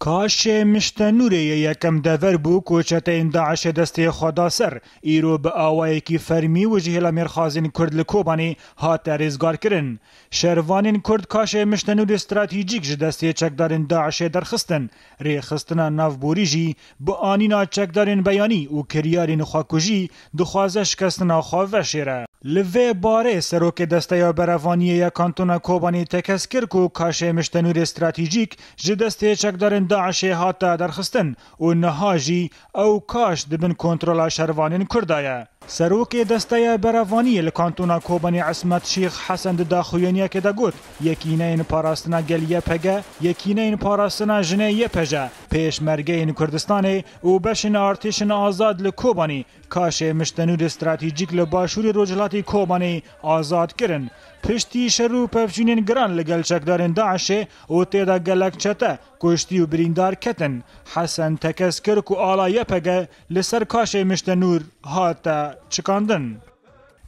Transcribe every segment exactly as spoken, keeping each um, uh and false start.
Kaşê Miştenûrê yê yekem dever bû ku çeteyên DAIŞê destê xwe da ser. Îro bi awayekî fermî û ji hêla mêrxazên Kurd li Kobanê hate rêzgarkirin. Şervanên Kurd Kaşê Miştenûrê stratejîk ji destê çekdarên DAIŞê derxistin. Rêxistina navborî jî bi anîna çekdarên beyanî û kiryarên xwekujî dixwaze şikestina xwe veşêre. Li vê barê serokê Desteya Berevaniyê ya Kantona Kobanê tekez kir ku Kaşê Miştenûrê stratejîk ji destê çekdarên DAIŞê hate derxistin û niha jî ew kaş di bin kontrola şervanên Kurda ye. Serokê Desteya Berevaniyê li Kantona Kobanê Esmet Şîx Hesen di daxuyaniyekê de got, Yekîneyên Parastina Gel Y P G, Yekîneyên Parastina Jinê Y P J, Pêşmergeyên Kurdistanê û beşên artêşên azad li Kobanê Kaşê Miştenûrê stratejîk li başûrê rojhilatê Kobanê azad kirin. Piştî şer û pevçûnên giran li gel çekdarên DAIŞê û tê de gelek çete kuştî û birîndar ketin. Hesen tekez kir ku ala Y P G li ser Kaşê Miştenûr hate çikandin.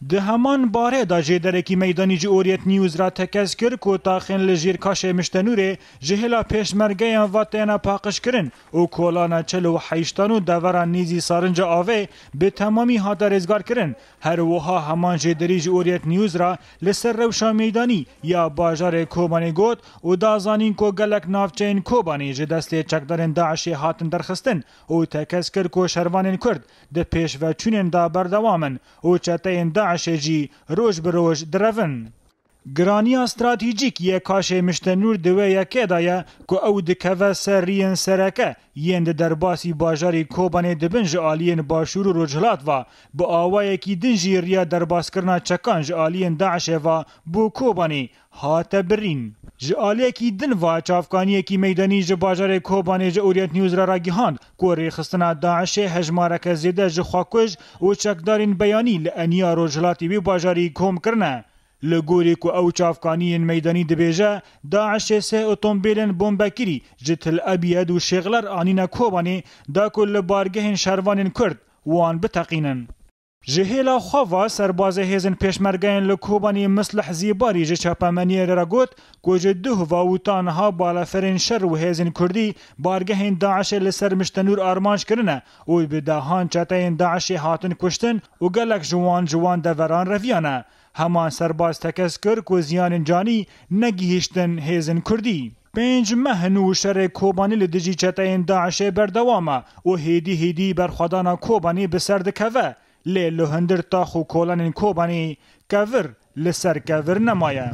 Di heman barê de jêderekî meydanî ji Orient News re tekez kir ku taxên li jêr Kaşê Miştenûrê ji hêla pêşmergeyan ve têne paqijkirin û kolana çil û heyştan û devera nêzî Sarinca Avê bi temamî hate rêzgarkirin. Her wiha heman jêderî ji Orient News re li ser rewşa meydanî ya bajarê Kobanê got û da zanîn ku gelek navçeyên Kobanê ji destê çekdarên DAIŞê hatin derxistin û tekez kir ku şervanên Kurd di pêşveçûnên de berdewam in û çeteyên DAIŞê jî roj bi roj direvin. Giraniya stratejîk yê Kaşê Miştenûr di wê yekê de ye ku ew dikeve ser riyên sereke yên di derbasî bajarê Kobanê dibin ji aliyên başûr û rojhilat ve, bi awayekî din jî riya derbaskirina çekan ji aliyên DAIŞê ve bo Kobanê hate birîn. Ji aliyekî din ve çavkaniyekî meydanî ji bajarê Kobanê ji Orient News re ragihand ku rêxistina DAIŞê hejmareke zêde ji xwekuj û çekdarên beyanî li eniya rojhilatê wê bajarî kom kirine. Li gorî ku ew çavkaniyên meydanî dibêje, DAIŞê sê otombêlên bombekirî ji Til Ebiyed û Şêxler anîne Kobanê da ku li bargehên şervanên Kurd wan biteqînin. Ji hêla xwe ve serbazê hêzên pêşmergeyên li Kobanê Mislih Zîbarî ji çapemeniyê re got ku ji duh ve û ta niha balaferên şer û hêzên Kurdî bargehên DAIŞê li ser Miştenûr armanc kirine û bi dehan çeteyên DAIŞê hatin kuştin û gelek ji wan ji wan deveran reviyane. Heman serbaz tekez kir ku ziyanên canî negihîştin hêzên Kurdî. Pênc meh nû şerê Kobanê li dijî çeteyên DAIŞê berdewam e û hêdî hêdî berxwedana Kobanê bi ser dikeve. Lê li hundir tax û kolanên Kobanê kevir li ser kevir nemaye.